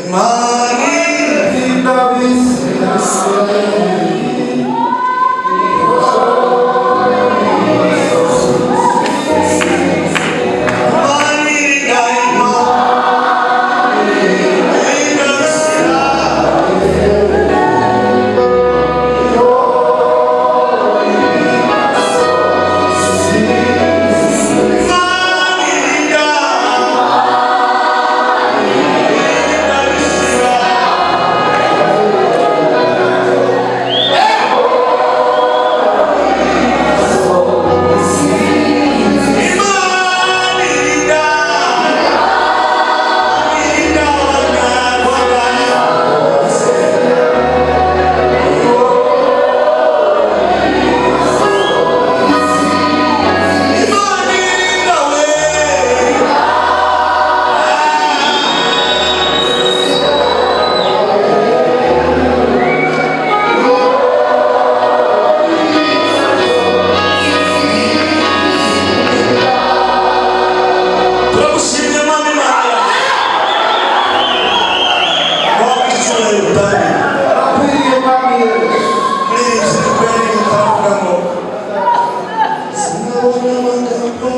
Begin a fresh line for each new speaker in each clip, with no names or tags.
Imana
irinda Abisirayeli.
Imana irinda, Imana irinda Abisirayeli. Imana irinda, irinda Abisirayeli. Imana irinda, irinda Abanyarwanda. Imana irinda we. Turagushimye Mwami Imana. Waba icyubahiro utari.
Akwiriye Mwami Yesu.
Muri iyi nzu kweri utavuga ngo sinabona amagambo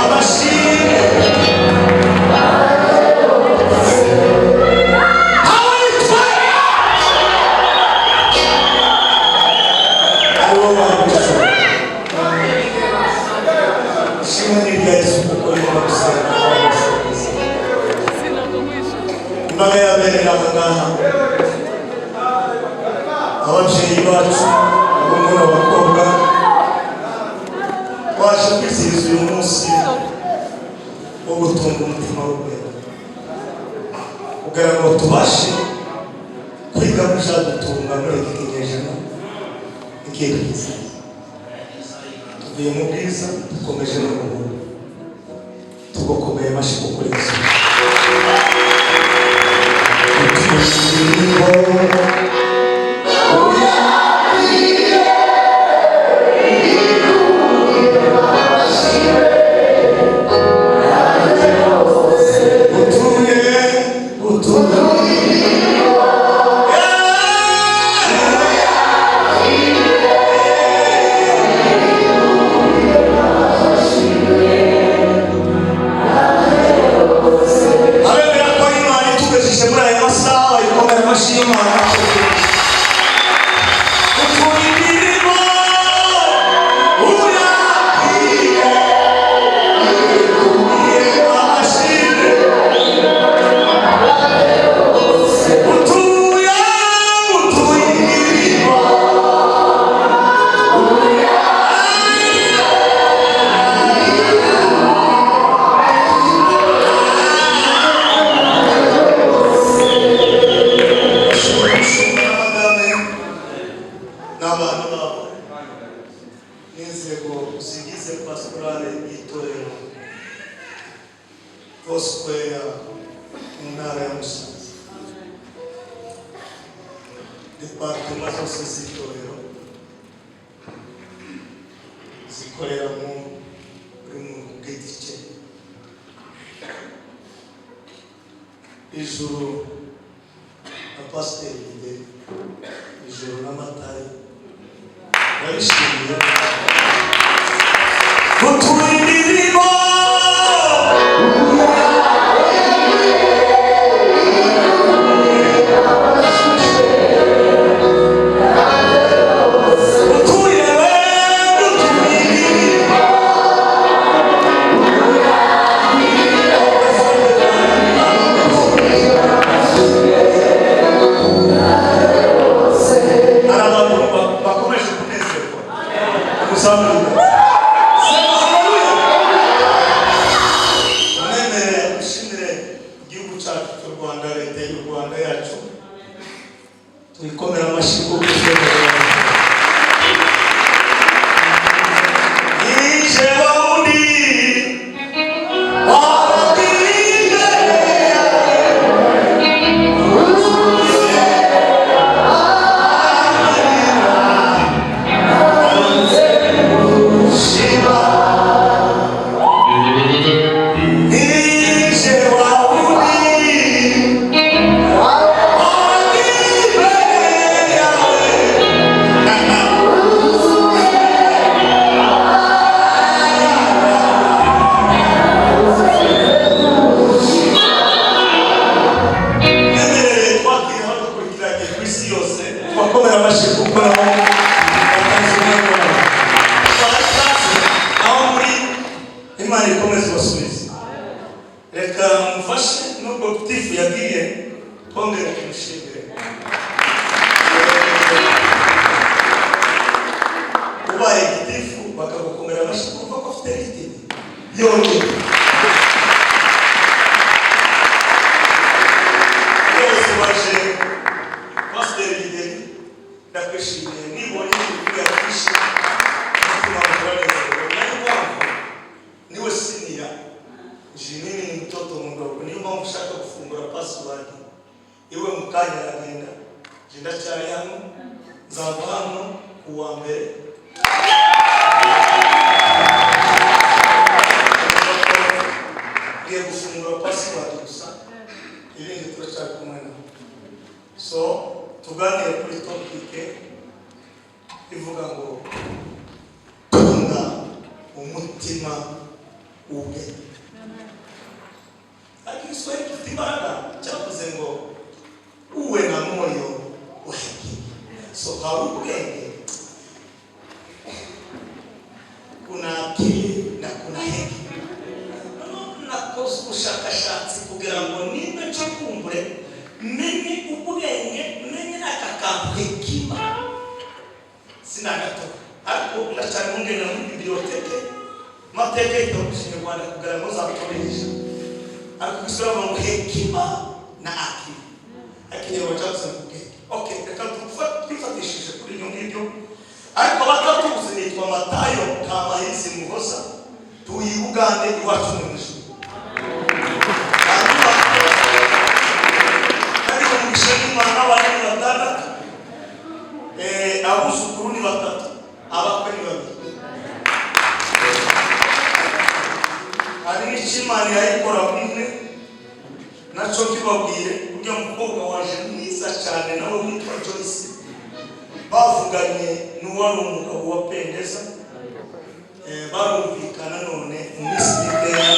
abashimwe. Ari wowe wabishoboye. Ishimwe ni irya Yesu kuko arimo gusenga. Imbaga y'abera aha ngaha, ababyeyi bacu, abahungu n'abakobwa, twaje kwizihiza uyu munsi wo gutunga umutima w'ubwenge kugira ngo tubashe kwiga kuzadutunga muri iki kinyejana igihe kizaza. Tuvuye mu bwiza, dukomeje no mu bubi. Tugakomeye amashyi kuko Yesu. Utuye, utuye. Abemera ko ari Imana itugejeje muri aya masaha bayikomere amashyi y'Imana. Utuye imirimo, urakwiye, utuye amashimwe. Utuye, utuye imirimo. Madame n'abana babo n'inzego zigize pastorale y'itorero Foursquare mu ntara ya Musanze, département zose z'itorero zikorera mu buri muntu ku giti cye, ijuru na pasiteri Bide, ijuru n'amatari barishimiye gutura imirimo. Utuye we, utuye imirimo. Hari abantu bakomeje kunezerwa. Muzamure. Sema haleluya. Imana ikomeze ibasubize. Reka mufashe, nubwo gitifu yagiye, twongere tumushimire. Ubaye gitifu bakagukomera amashyi, kuko ko afite rythme yonyine bose baje. Pasiteri Bideri, ndakwishimiye. Nibonye ibintu byinshi, umutima wanjye uranezerewe. Nayo mpamvu niwe senior, mimi ni mtoto mdogo, niyo mpamvu ushaka gufungura password iwe mu kanya aragenda. Je ndacyari hano, nzava hano ku wa mbere. Ngiye gufungura password gusa, ibindi turacyari kumwe nawe. So tuganire kuri topic ivuga ngo tunga umutima w'ubwenge. Ariko Igiswahili gifite imbaraga, cyavuze ngo uwe na moyo wa hekima. So hari ubwenge, kuna akili na kuna hekima. Noneho nakoze ubushakashatsi kugira ngo nimba nco kumbure menye ubwenge, menye n'aka kantu hekima, sinagato, ariko ndacyari ngenda muri bibliothèque mateka y'igitabo cy'Ikinyarwanda kugira ngo nzatoresha. Ariko gisura ngo hekima na akili, Ikinyarwanda cyavuze ngo ubwenge. Okay, reka twifatishije kuri ibyo ngibyo. Ariko batatuzi, nitwa Matayo Kamahizi Muhoza, tuyi Bugande, iwacu mu ijuru. Hanyuma ariko umugisha n'Imana, abana ni batandatu, abuzukuru ni batatu, abakwe ni babiri. Hari n'icyo Imana yayikora kumwe nacyo kibabwire. Ujya mukobwa waje mwiza cyane nawe witwa Joyce, bavuganye n'uwari umugabo wa Pendeza, barumvikana. None mu minsi mikeya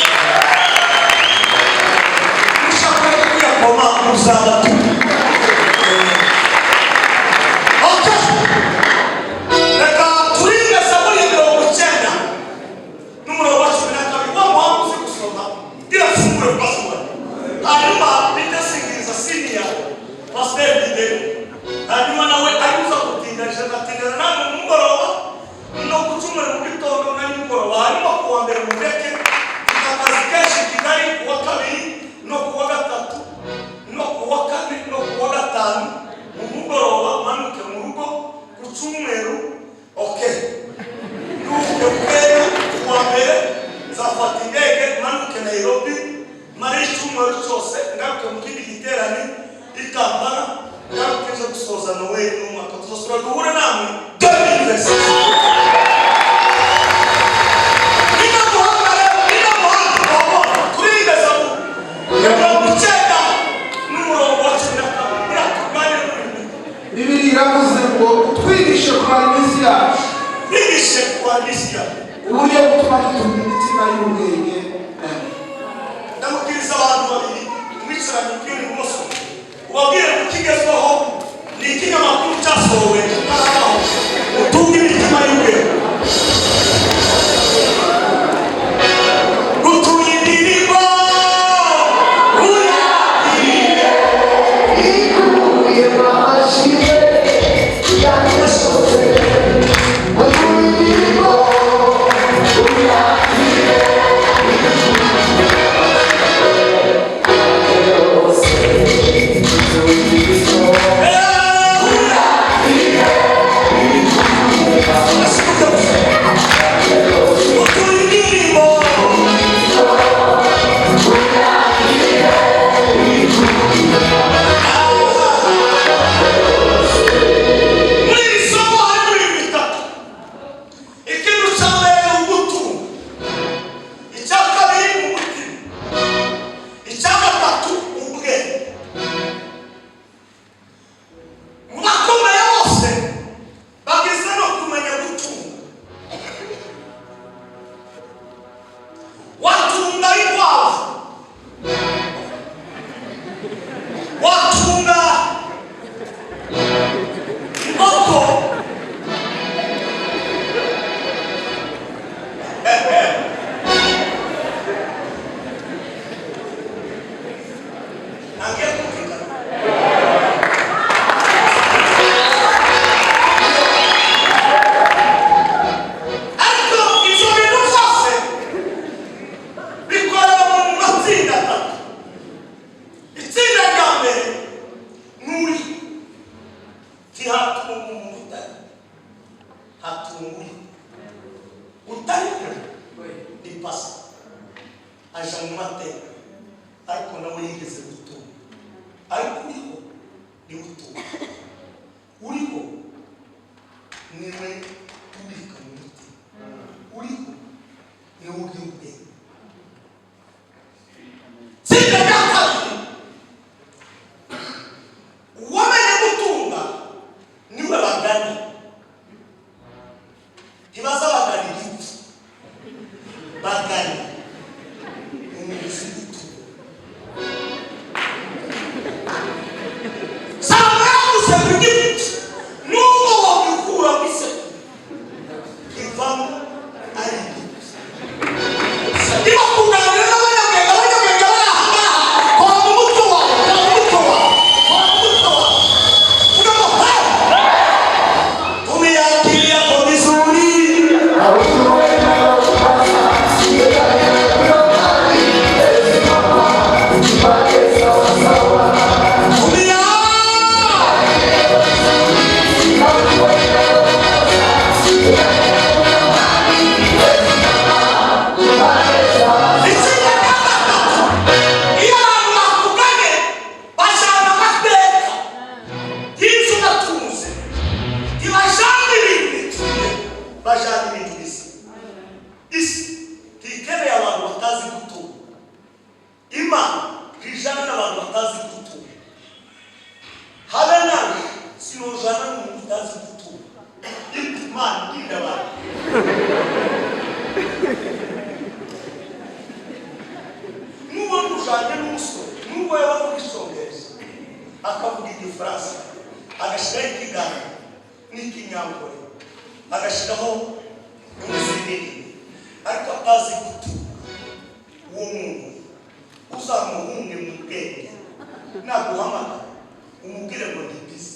ushaka kuyakoma uzaba tu. Okay. Reka turinde Zaburi ya 90 n'umurongo wa 12. Wa muhanga uzi gusoma, gira fungure password, hanyuma bidasingiriza senior pasiteri Bideri. Hanyuma nawe ari uza gutinda, agatindana namwe mu mugoroba no ku cyumweru mu gitondo na nimugoroba. Hanyuma ku wa mbere mureke, mfite akazi kenshi i Kigali ku wa kabiri no ku wa gatatu no ku wa kane no ku wa gatanu mu mugoroba, manuke mu rugo ku cyumweru. Okay, nduhuke bukeye. Ku wa mbere nzafata indege manuke Nairobi, mare icyumweru cyose, ngaruke mu kindi giterane i Kampala, ngaruke nje gusoza Noel n'umwaka, tuzasura duhure namwe 2026. Nina muhanga rero, nina muhanga wabona turiga Zaburi ya 90 n'umurongo wa 12. Uriya tuganire kuri ibi.
Bibiri iravuze ngo utwigishe kumara iminsi yacu,
Twigishe kuandisha
uburyo butuma dutunga imitima y'ubwenge.
Ndamubwiriza abantu babiri mwicaranye iburyo n'ibumoso, ubabwire ko ikigezweho ni ikinyamakuru cyasohowe kitarabaho, utunge imitima y'ubwenge. Gutuye indirimbo uyakire. Pasi aja mu mateka, ariko nawe yigeze gutunga. Ariko uriho niwe utunga, uriho niwe ubika mu mutima, uriho niwe ugira ubwenge. Tsinda rya kabiri, uwamenye gutunga niwe bagana. Ntibaza bagana igiti, bagana umuzi gutunga. Salomo yavuze ku giti, nubwo wabikura mu isekuru, kivamo ari igiti. Niba kuganira n'abanyabwenge, abanyabwenge bari aha ngaha, kora mu mutwe wawe, kora mu mutwe wawe, kora mu mutwe wawe, uvuga ngo: "Hey, tumia akili yako vizuri." Tumia. Itsinda rya gatatu, iyo abantu bakuganye bajyana amateka y'inzu batunze, ntibajyana ibintu bipfuye, bajyana ibintu bizima. Isi ntikeneye abantu batazi gutunga. Imana ntijana n'abantu batazi gutunga. Habe nawe sinujana n'umuntu utazi gutunga. Imana irinda abantu. Nubona ujanye n'umusore, nubwo yaba avuga Icyongereza, akavuga Igifaransa, agashyiraho Ikiganda n'Ikinyankore, agashyiraho n'izindi ndimi, ariko atazi gutunga, uwo muntu uzamuhunge mu bwenge. Naguhamagara umubwire ngo ndi busy,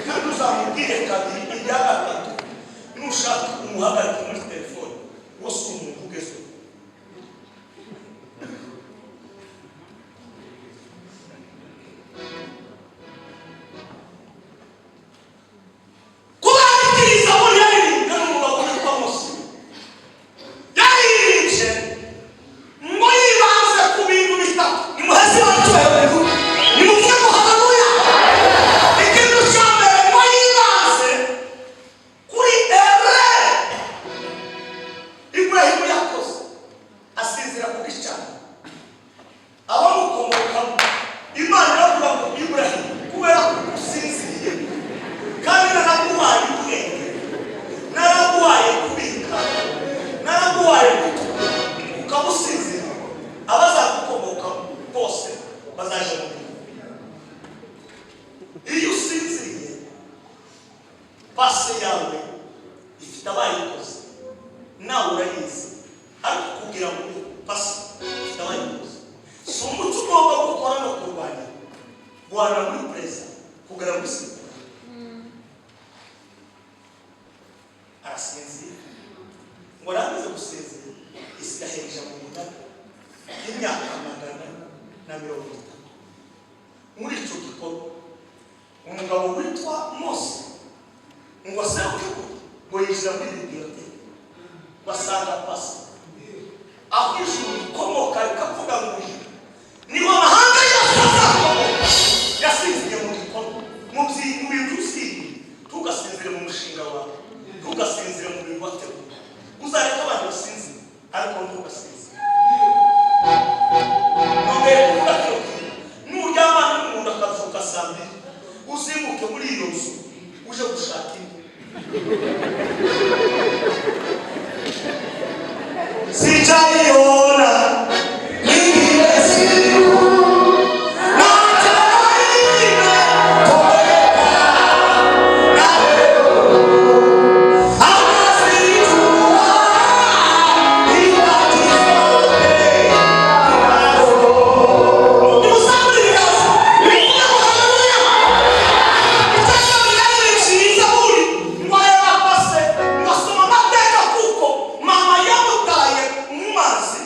kandi uzamubwire kabiri, irya gatatu nushaka umuhagarike muri telefone. Wo si umuntu ugezweho. Kuba yabikiriza muri yaririmbwe n'umugabo witwa Mose. Yaririmbye ngo yibanze ku bintu bitatu. Nimuheze icyubahiro, nimuvuge ngo haleluya. Ikintu cya mbere, ngo yibanze kuri erreur Iburahimu yakoze asinzira ku gicaniro, abamukomokamo. Imana iravuga ngo: "Iburahimu, kubera ko usinziriye kandi naraguhaye ubwenge, naraguhaye kubika, naraguhaye gutura, ukaba usinzira, abazagukomokamo bose bazaja mu gihugu." Iyo usinziriye, passé yawe ifite abayikoze, nawe urayizi, ariko kugira ngo passé ifite abayikoze si umuco ugomba gukora no kurwanya. Rwana muri présent kugera muri sida. Arasinzira, ngo arangize gusinzira, Isiraheli mu munani y'imyaka 430. Muri icyo gikorwa, umugabo witwa Mose ngo aseruke, ngo yinjira muri bibliothèque, ngo asanga passé aho ijuru rikomoka rikavuga ngo uyu niho amahanga yose azakomoka. Yasinziriye mu gikorwa, mu bintu usinye. Ntugasinzire mu mushinga wawe, ntugasinzire mu bintu wateguye. Uzareke abantu basinzire, ariko ntugasinzire. Nongeye kuvuga kino kintu: nuryamana n'umuntu akazuka saa 2, uzimuke muri iyo nzu uje gushaka indi. Sijaiona ingine siku na tena imetoweka, na leo anazijua nyakati zote tunazo. Nimusamure ibiganza, nimuvuge ngo haleluya. Zaburi, ngo areba passé, ngo asoma amateka, kuko mama yamutaye mu mazi.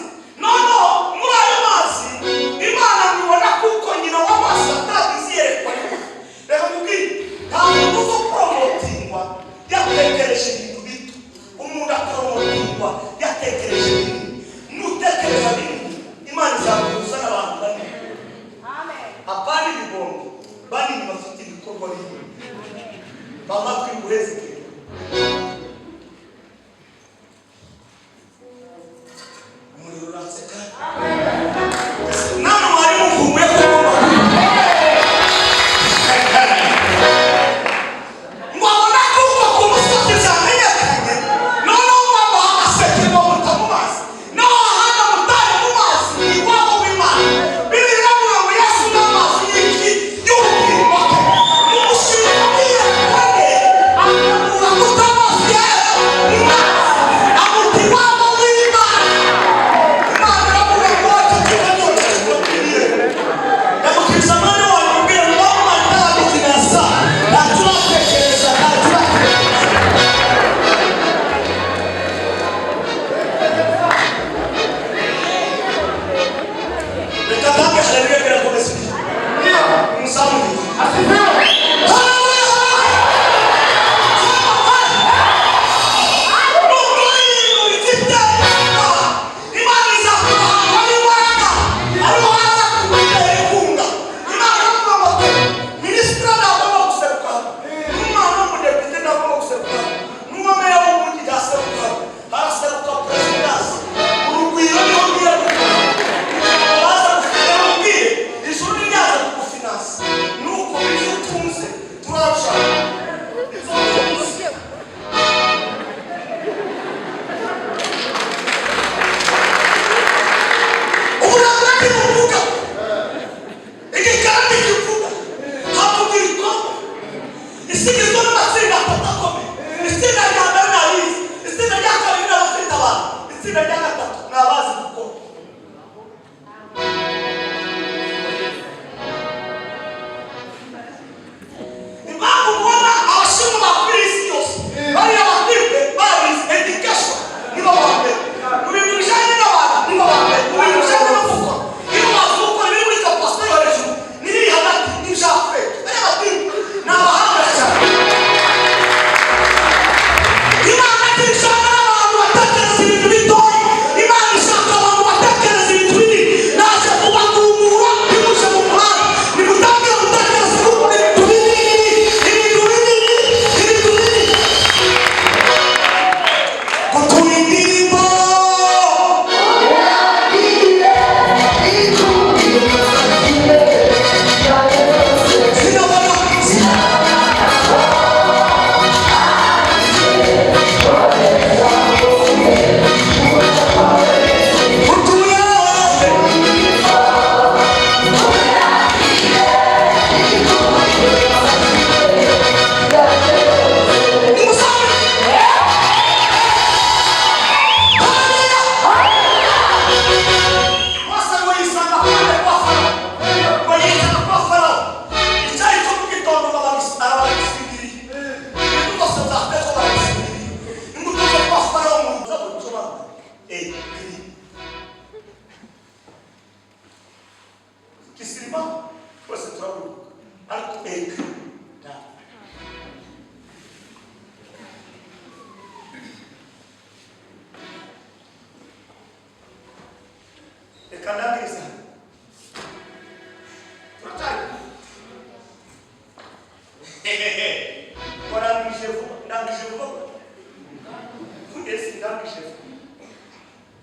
Irangije.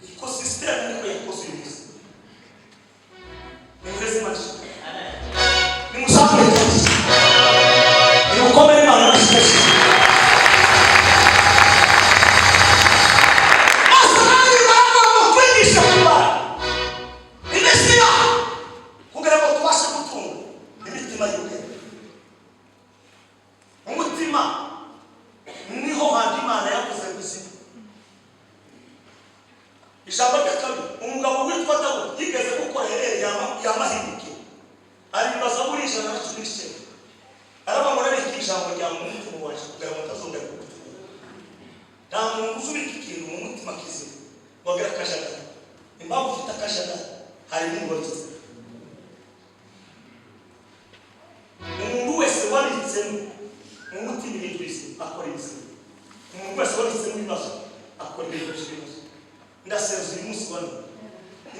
Iko système niko yakoze uyu munsi. Nimuheze amashyi, nimusamure kabisa, nimukomere Imana amashyi. Maze bagomba kwigisha kubara iminsi yaho kugira ngo tubashe gutunga imitima y'ubwenge. Umutima niho hantu Imana yavuze ngo izina. Ijambo rya kabiri, umugabo witwa Dawudi yigeze gukora erreur yamahindukiye, aririmba Zaburi 119, aravuga ngo: "Nareka ijambo ryawe mu mutima waje kugira ngo ntazongera kugucumura." Nta muntu uzubika ikintu mu mutima kizima ngo agire akajagari. Impamvu ufite akajagari, hari ibindi wabitse. Umuntu wese wabitsemo mu mutima ibintu bizima akora ibizima. Umuntu wese wabitsemo ibibazo akora ibintu by'ibibazo. Ndasenza uyu munsi wa none,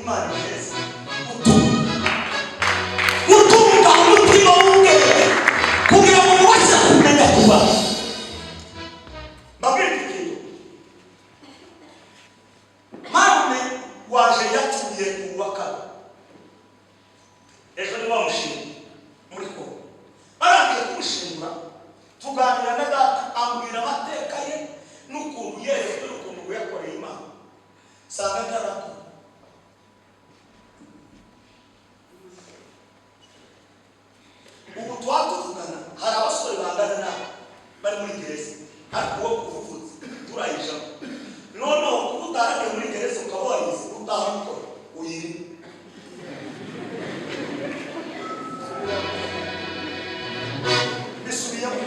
Imana iheze gutunga umutima w'ubwenge kugira ngo mubashe kumenya kubaho. Mbabwire iki kintu: marume waje yapfuye uwa kane ejo, ni wamushinga muri Kongo. Barangije kumushingura, tuganira na data, ambwira amateka ye n'ukuntu yeretswe n'ukuntu ngo yakoreye Imana, sanga ntarakora. Ubu tuba tuvugana, hari abasore bangana nawe bari muri gereza, ariko wowe kuvuvutse turayijamo. Noneho kuba utaragiye muri gereza, ukaba warize, utahakora, uyirimo. Bisubiyemo: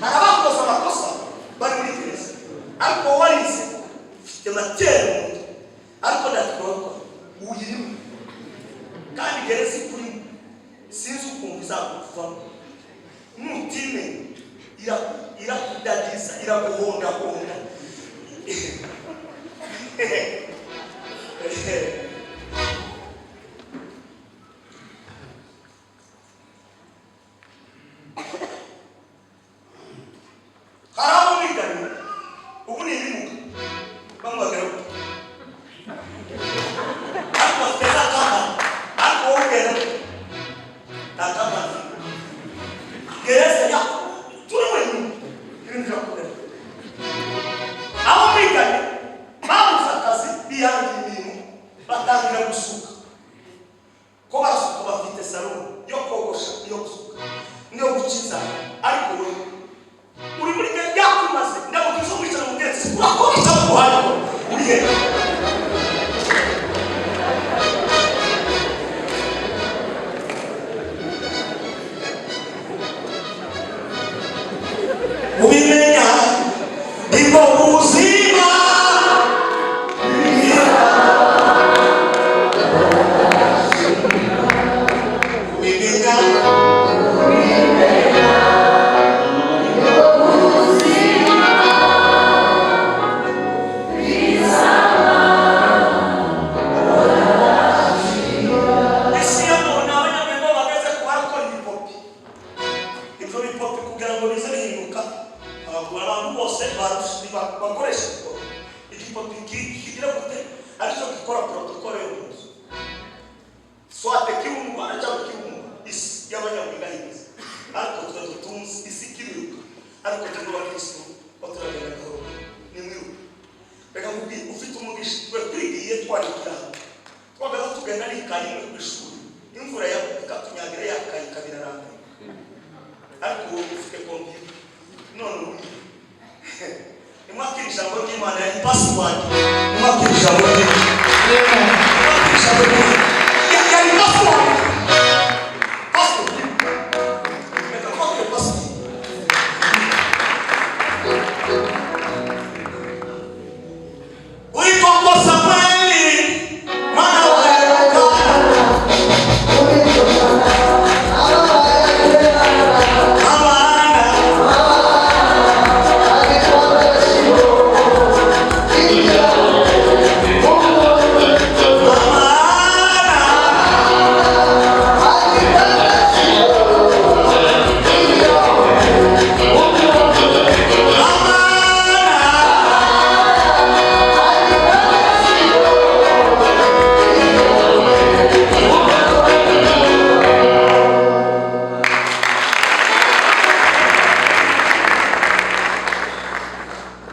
hari abakoze amakosa bari muri gereza, ariko wowe warize, ufite matière mu mutwe, ariko ndatwakora, uyirimo. Kandi gereza ikurimo, sinzi ukuntu izakuvamo nutimenya. Irakudadiza, iraguhondahonda. Hari abo mwiganye ubu ni ibimuga, bamwe bagera gutya, ariko bafite za kampani, ariko wowe ugenda gutya, nta kampani. Gereza ya turi wenyine, ibintu birakomera. Abo mwiganye babuze akazi, bihangira imirimo, batangira gusuka. Ko barasuka, bafite salon yo kogosha, iyo gusuka niyo gukiza, ariko wowe uri muri yakumaze. Ndamubwiza wicara mu bwenge, urakora cyangwa uhaye uri he? Ubimenya nibwo buzima. Ubimenya. Isi ya none, abanyamurimo bageze ku barakora ibipopi. Ibyo bipopi kugira ngo bize bihinduka, abantu bose bakoresha igipopi. Igipopi kigira gute? Aricyo gikora protocole yo mu nzu, soit kiba umwana cyangwa kiba umuntu. Isi y'abanyamurimo iheze, ariko twe dutunze isi ikiriruka, ariko twe abakristo bo turagenda gahoro. Nimwiruka. Reka nkubwire, ufite umugisha. Twe twigiye twandikira hamwe, twagaza tugenda n'ikayi imwe ku ishuri, imvura ikatunyagira, yakayi ikaba irarangaye, ariko ubu ufite kompiyuta. None ubu nimwakira ijambo ry'Imana ya password, nimwakira ijambo ry'Imana.